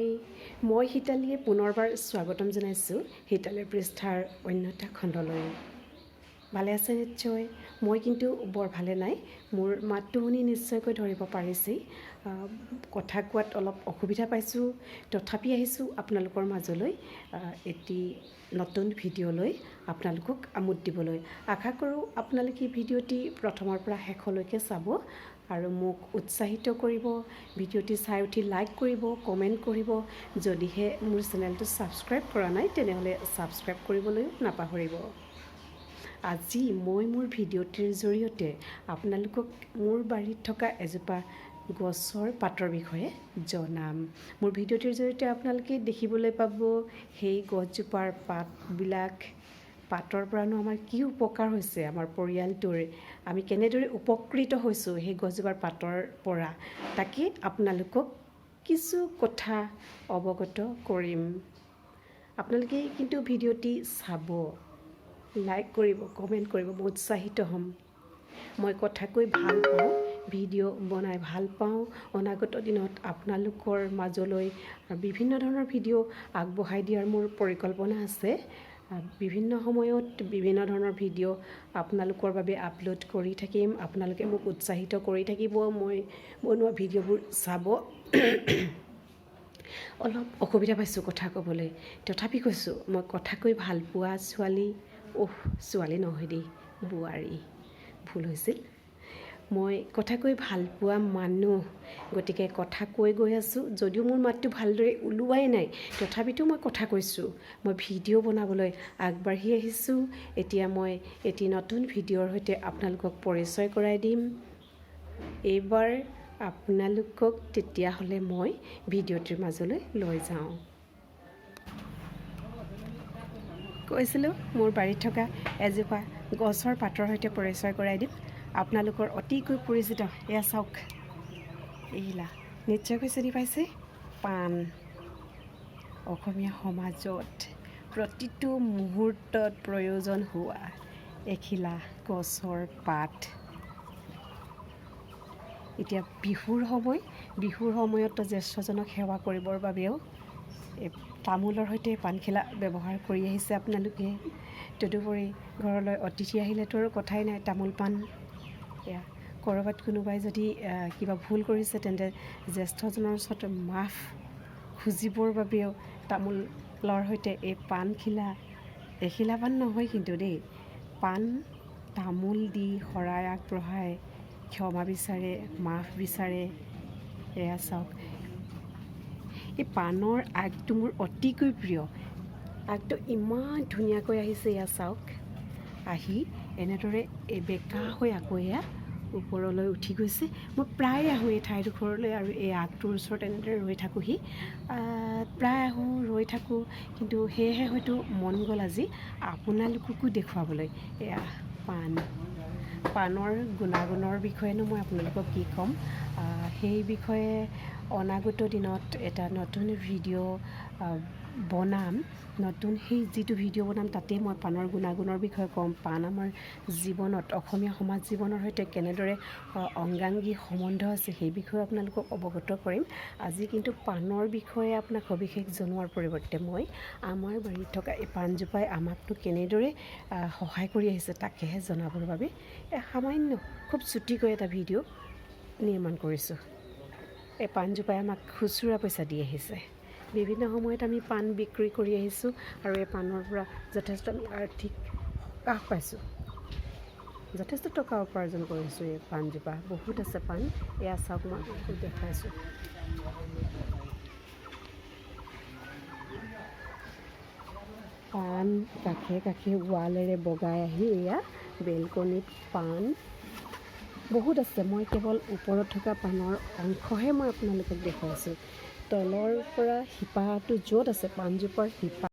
হাই, মই হিতালীয়ে পুনৰবাৰ স্বাগতম জনাইছোঁ হিতালীৰ পৃষ্ঠাৰ অন্য এটা খণ্ডলৈ। ভালে আছে নিশ্চয়? মই কিন্তু বৰ ভালে নাই। মোৰ মাতটো শুনি নিশ্চয়কৈ ধৰিব পাৰিছেই, কথা কোৱাত অলপ অসুবিধা পাইছোঁ। তথাপি আহিছোঁ আপোনালোকৰ মাজলৈ এটি নতুন ভিডিঅ' লৈ আপোনালোকক আমোদ দিবলৈ। আশা কৰোঁ আপোনালোকে ভিডিঅ'টি প্ৰথমৰ পৰা শেষলৈকে চাব আৰু মোক উৎসাহিত কৰিব। ভিডিঅ'টি চাই উঠি লাইক কৰিব, কমেণ্ট কৰিব। যদিহে মোৰ চেনেলটো ছাবস্ক্ৰাইব কৰা নাই, তেনেহ'লে ছাবস্ক্ৰাইব কৰিবলৈও নাপাহৰিব। আজি মই মোৰ ভিডিঅ'টিৰ জৰিয়তে আপোনালোকক মোৰ বাৰীত থকা এজোপা গছৰ পাতৰ বিষয়ে জনাম। মোৰ ভিডিঅ'টিৰ জৰিয়তে আপোনালোকে দেখিবলৈ পাব সেই গছজোপাৰ পাতবিলাক, পাতৰ পৰানো আমাৰ কি উপকাৰ হৈছে, আমাৰ পৰিয়ালটোৰ আমি কেনেদৰে উপকৃত হৈছোঁ সেই গছজোপাৰ পাতৰ পৰা, তাকে আপোনালোকক কিছু কথা অৱগত কৰিম। আপোনালোকে কিন্তু ভিডিঅ'টি চাব, লাইক কৰিব, কমেণ্ট কৰিব, মই উৎসাহিত হ'ম। মই কথা কৈ ভাল পাওঁ, ভিডিঅ' বনাই ভাল পাওঁ। অনাগত দিনত আপোনালোকৰ মাজলৈ বিভিন্ন ধৰণৰ ভিডিঅ' আগবঢ়াই দিয়াৰ মোৰ পৰিকল্পনা আছে। বিভিন্ন সময়ত বিভিন্ন ধৰণৰ ভিডিঅ' আপোনালোকৰ বাবে আপলোড কৰি থাকিম। আপোনালোকে মোক উৎসাহিত কৰি থাকিব, মই বনোৱা ভিডিঅ'বোৰ চাব। অলপ অসুবিধা পাইছোঁ কথা ক'বলৈ, তথাপি কৈছোঁ, মই কথা কৈ ভাল পোৱা ছোৱালী। অহ, ছোৱালী নহয় দেই, বোৱাৰী, ভুল হৈছিল। মই কথা কৈ ভাল পোৱা মানুহ, গতিকে কথা কৈ গৈ আছোঁ। যদিও মোৰ মাতটো ভালদৰে ওলোৱাই নাই, তথাপিতো মই কথা কৈছোঁ। মই ভিডিঅ' বনাবলৈ আগবাঢ়ি আহিছোঁ। এতিয়া মই এটি নতুন ভিডিঅ'ৰ সৈতে আপোনালোকক পৰিচয় কৰাই দিম। এইবাৰ আপোনালোকক তেতিয়াহ'লে মই ভিডিঅ'টিৰ মাজলৈ লৈ যাওঁ। কৈছিলোঁ, মোৰ বাৰীত থকা এজোপা গছৰ পাতৰ সৈতে পৰিচয় কৰাই দিম। আপোনালোকৰ অতিকৈ পৰিচিত, এয়া চাওক, এইলা নিশ্চয়কৈ চিনি পাইছে, পাণ। অসমীয়া সমাজত প্ৰতিটো মুহূৰ্তত প্ৰয়োজন হোৱা এখিলা গছৰ পাত। এতিয়া বিহুৰ সময়, বিহুৰ সময়তো জ্যেষ্ঠজনক সেৱা কৰিবৰ বাবেও এই তামোলৰ সৈতে পাণখিলা ব্যৱহাৰ কৰি আহিছে আপোনালোকে। তদুপৰি ঘৰলৈ অতিথি আহিলেতো আৰু কথাই নাই, তামোল পাণ। এয়া ক'ৰবাত কোনোবাই যদি কিবা ভুল কৰিছে, তেন্তে জ্যেষ্ঠজনৰ ওচৰত মাফ খুজিবৰ বাবেও তামোলৰ সৈতে এই পাণখিলা, এখিলা পাণ নহয় কিন্তু দেই, পাণ তামোল দি শৰাই আগবঢ়াই ক্ষমা বিচাৰে, মাফ বিচাৰে। এয়া চাওক, এই পাণৰ আগটো মোৰ অতিকৈ প্ৰিয়। আগটো ইমান ধুনীয়াকৈ আহিছে, এয়া চাওক, আহি এনেদৰে এই বেঁকা হৈ আকৌ এয়া ওপৰলৈ উঠি গৈছে। মই প্ৰায় আহোঁ এই ঠাইডোখৰলৈ আৰু এই আগটোৰ ওচৰত এনেদৰে ৰৈ থাকোঁহি। প্ৰায় আহোঁ, ৰৈ থাকোঁ, কিন্তু সেয়েহে হয়তো মন গ'ল আজি আপোনালোককো দেখুৱাবলৈ। এয়া পাণ। পাণৰ গুণাগুণৰ বিষয়েনো মই আপোনালোকক কি ক'ম, সেই বিষয়ে অনাগত দিনত এটা নতুন ভিডিঅ' বনাম। নতুন সেই যিটো ভিডিঅ' বনাম, তাতেই মই পাণৰ গুণাগুণৰ বিষয়ে ক'ম। পাণ আমাৰ জীৱনত, অসমীয়া সমাজ জীৱনৰ সৈতে কেনেদৰে অংগাংগী সম্বন্ধ আছে, সেই বিষয়ে আপোনালোকক অৱগত কৰিম। আজি কিন্তু পাণৰ বিষয়ে আপোনাক সবিশেষ জনোৱাৰ পৰিৱৰ্তে মই আমাৰ বাৰীত থকা এই পাণজোপাই আমাকনো কেনেদৰে সহায় কৰি আহিছে, তাকেহে জনাবৰ বাবে সামান্য খুব চুটিকৈ এটা ভিডিঅ' নিৰ্মাণ কৰিছোঁ। এই পাণজোপাই আমাক খুচুৰা পইচা দি আহিছে। বিভিন্ন সময়ত আমি পাণ বিক্ৰী কৰি আহিছোঁ আৰু এই পাণৰ পৰা যথেষ্ট আমি আৰ্থিক সকাহ পাইছোঁ, যথেষ্ট টকা উপাৰ্জন কৰিছোঁ। এই পাণজোপা বহুত আছে পাণ। এয়া চাওক, মই আপোনালোকক দেখুৱাইছোঁ। পাণ কাষে কাষে ৱালেৰে বগাই আহি এয়া বেলকনিত পাণ বহুত আছে। মই কেৱল ওপৰত থকা পাণৰ অংশহে মই আপোনালোকক দেখুৱাইছোঁ। তলৰ পৰা শিপাটো য'ত আছে, পাণজোপাৰ শিপা।